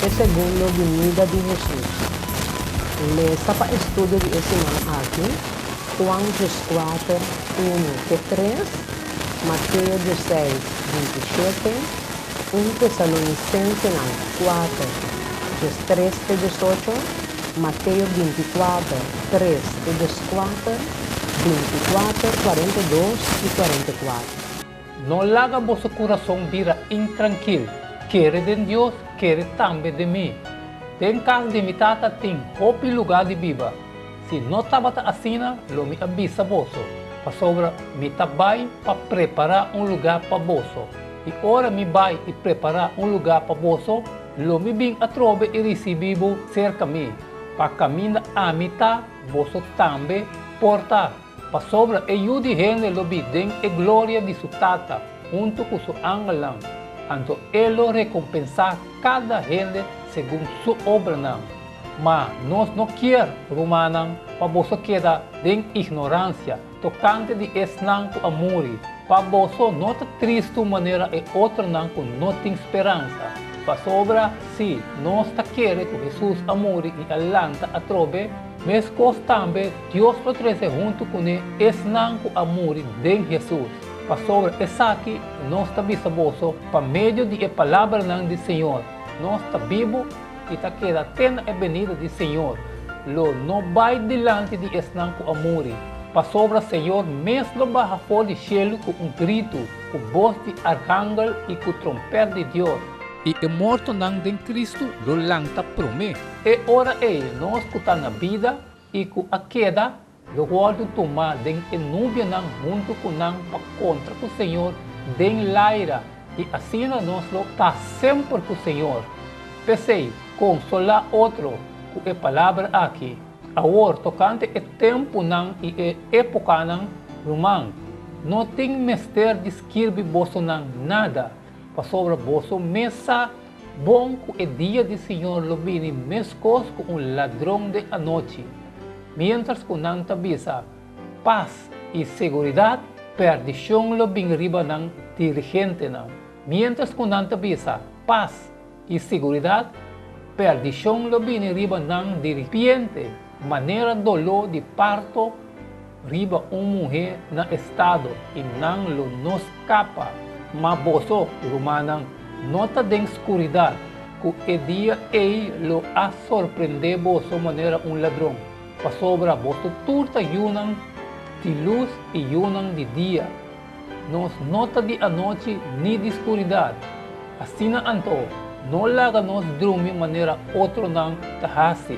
E segundo binida di Hesus. Lesa pa estudio di e siman aki, Juan 14, 1 te 3, Mateo 16, 27, 1 Tesalonicensenan 4, 13 te 18, Mateo 24, 3 te 14, 24, 42 i 44. No laga boso kurason bira intrankil. Kere den Dios, kere tambe den mi. Den kas di mi Tata tin hopi lugá di biba. Si no tabata asina, lo mi a bisa boso, pasobra mi ta bai pa prepará un lugá pa boso. I ora mi bai i prepará un lugá pa boso, lo mi bin atrobe i risibí bo serka mi, pa kaminda ami ta, boso tambe por ta. Pasobra e Yu di hende lo bi den e gloria di su Tata huntu ku su angelnan, anto e lo rekompensá kada hende segun su obranan. Ma nos no kier, rumannan, pa boso keda den ignoransia tokante di esnan ku a muri, pa boso no ta tristu manera e otronan ku no tin speransa. Pasobra si nos ta kere ku Hesus a muri i a lanta atrobe, Meskos tambe Dios lo trese huntu kuné esnan ku a muri den Hesus. Pasobra esaki nos ta bisa boso pa medio di e palabranan di Señor, nos ta bibu i ta keda te na e benida di Señor, lo no bai dilanti di esnan ku a muri. Pasobra Señor mes lo baha for di shelu ku un gritu, ku bos di arhangel i ku trompèt di Dios. I e mortonan den Kristu lo lanta promé. E ora ei nos ku ta na bida i ku a keda lo wòrdu tumá den e nubianan huntu ku nan pa kontra ku Señor den laira, i asina nos lo ta semper ku Señor. P'esei, konsolá otro ku e palabra aki. Awor, tokante e tempunan i e épokanan, ruman, no tin mester di skirbi bosonan nada, pasobra boso mes sa Bon ku e dia di Señor lo bini meskos ku un ladron den anochi. Miéntras ku nan ta bisa, Pas i seguridat, pèrdishon lo bin riba nan dirigentenan. Miéntras ku nan ta bisa, Pas i seguridat, pèrdishon lo bini riba nan diripiente, manera doló di parto riba un muhé na estado, i nan lo no skapa. Ma boso, rumannan, no ta den skuridat, ku e dia ei lo a sorprendé boso manera un ladron, pasobra boso tur ta yunan di lus i yunan di dia. Nos no ta di anochi ni di skuridat. Asina anto, no laga nos drumi manera otronan ta hasi,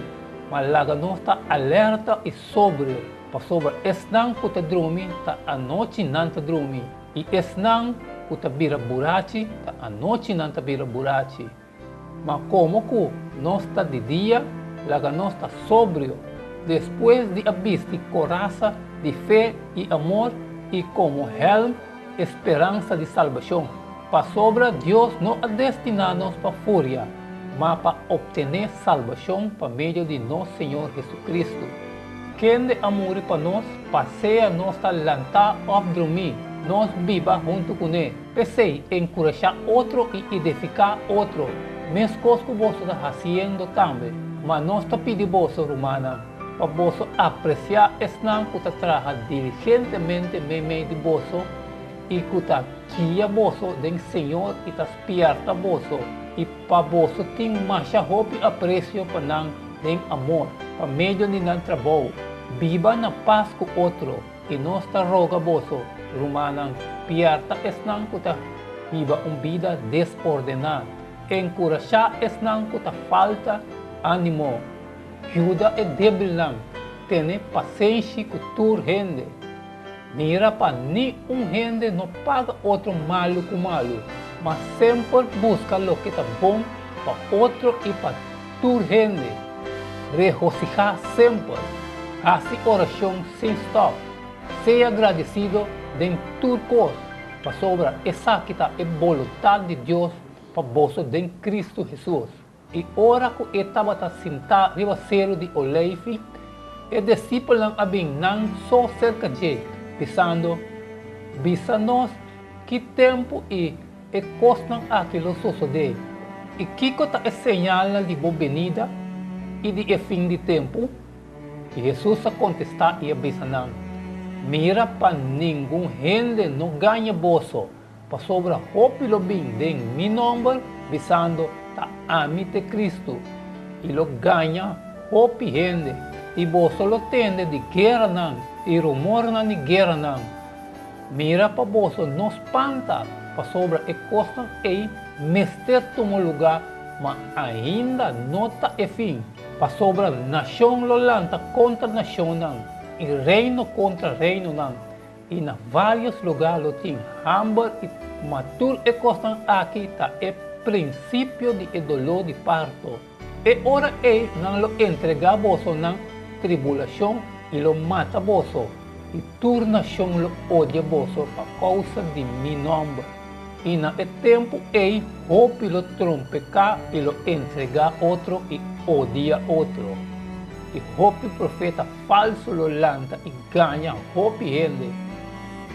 ma laga nos ta alerta i sobrio, pasobra esnan ku ta drumi ta anochi nan ta drumi, i esnan ku ta bira burachi ta anochi nan ta bira burachi. Ma komo ku nos ta di dia, laga nos ta sobrio, despues di a bisti korasa di fe i amor i komo hèlm e speransa di salbashon. Pasobra Dios no a destiná nos pa furia, ma pa optené salbashon pa medio di nos Señor Jesucristo, kende a muri pa nos, pa sea nos ta lantá òf drumí, nos biba huntu kuné. P'esei, enkurashá otro i edifiká otro, meskos ku boso ta hasiendo tambe. Ma nos ta pidi boso, rumannan, pa boso apresiá esnan ku ta traha diligentemente meimei di boso i ku ta guia boso den Señor i ta spièrta boso, i pa boso tin masha hopi apresio pa nan den amor, pa medio di nan trabou. Biba na pas ku otro, i nos ta roga boso, rumannan, spièrta esnan ku ta hiba un bida desordená, enkurashá esnan ku ta falta ánimo, yuda e débilnan, tene pasenshi ku tur hende. Mira pa ni un hende no paga otro malu ku malu, ma semper buska loke ta bon pa otro i pa tur hende. Regosihá semper. Hasi orashon sin stòp. Sea gradisido den tur kos, pasobra esaki ta e boluntat di Dios pa boso den Kristu Hesus. I ora ku e tabata sintá riba seru di Oleifi, e disipelnan a bin nan so serka dje, bisando, Bisa nos ki tempu i e kosnan aki lo sosodé, I kiko ta e señalnan di bo benida i di e fin di tempu? I Hesus a kontestá i a bisa nan, Mira pa ningun hende no gaña boso, pasobra hopi lo bin den mi nòmber, bisando, Ta ami t'e Kristu, i lo gaña hopi hende. I boso lo tende di gueranan i rumornan di gueranan. Mira pa boso no spanta, pasobra e kosnan ei mester tuma lugá, ma ainda no ta e fin. Pasobra nashon lo lanta kontra nashonnan i reino kontra reinonan, i na vários lugá lo tin hamber i ma tur e kosnan aki ta e prinsipio di e doló di parto. E ora ei nan lo entregá boso na tribulashon i lo mata boso, i tur nashon lo odia boso pa kousa di mi nòmber. I na e tempu ei hopi lo trompeká i lo entregá otro i odia otro. I hopi profeta falsu lo lanta i gaña hopi hende.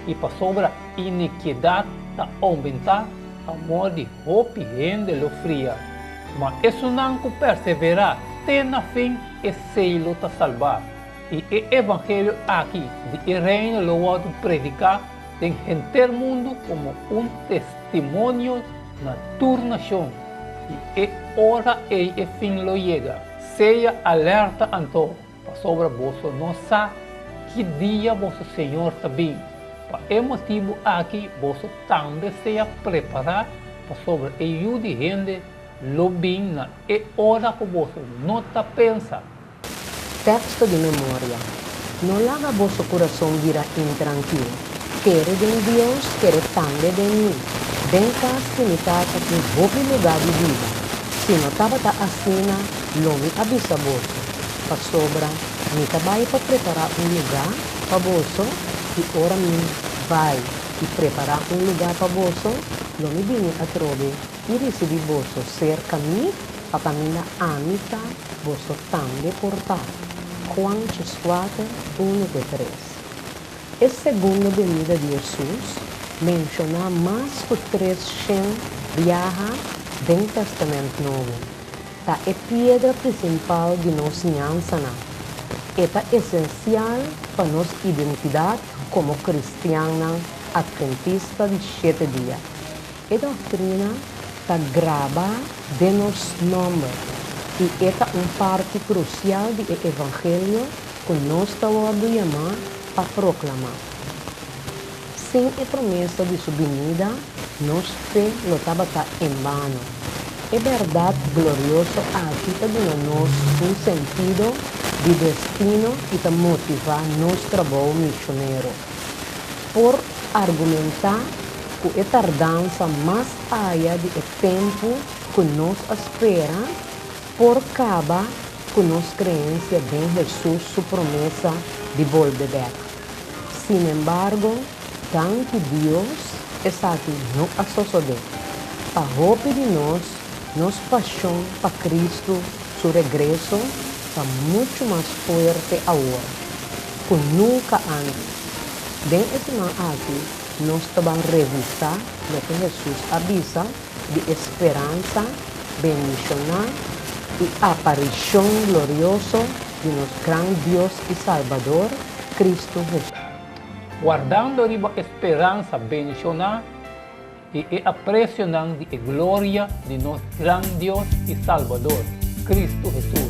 I pasobra inikiedat ta oumentá, amor di hopi hende lo fria. Ma esunnan ku perseverá te na fin, esei lo ta salbá. I e evangelio aki di e Reino lo wòrdu prediká den henter mundu komo un testimonio na tur nashon, i e ora ei e fin lo yega. Sea alerta anto, pasobra boso no sa ki dia boso Señor ta bin. Pa e motibu aki boso tambe sea prepará, pasobra e Yu di hende lo bin na e ora ku boso no ta pensa. Teksto di memoria, No laga boso kurason bira intrankil. Kere den Dios, kere tambe den mi. Den kas di mi Tata tin hopi lugá di biba. Si no tabata asina, lo mi a bisa boso, pasobra mi ta bai pa prepará un lugá pa boso, i ora mi bai i prepará un lugá pa boso, lo mi bini atrobe i risibí boso serka mi, pa kaminda ami ta, boso tambe por ta. Juan 14, unu te tres. E segundo benida di Hesus, menshoná mas ku 300 biaha den Tèstamènt Nobo, ta e piedra prinsipal di nos siñansanan. E ta esensial pa nos identidat komo kristiannan atventista di shete dia. E doktrina ta graba den nos nòmber i e ta un parti krusial di e evangelio ku nos ta wòrdu yamá pa proklamá. Sin e promesa di su binida, nos fe lo tabata en bano. E bèrdat glorioso aki ta duna nos un sentido di destino i ta motivá nos trabou mishonero. Por argumentá ku e tardansa mas aya di e tempu ku nos a spera por kaba ku nos kreensia den Hesus su promesa di bolbe bèk. Sinembargo, danki Dios, esaki no a sosodé. Pa hopi di nos, nos pashon pa Kristu su regreso ta muchu mas fuerte awor ku nunka ántes. Den e siman aki, nos ta ban revisá loke Hesus a bisa di e speransa bendishoná i aparishon glorioso di nos gran Dios i Salbador, Kristu Hesus. Wardando riba e speransa bendishoná i e apresionan di e gloria di nos gran Dios i Salbador, Kristu Hesus.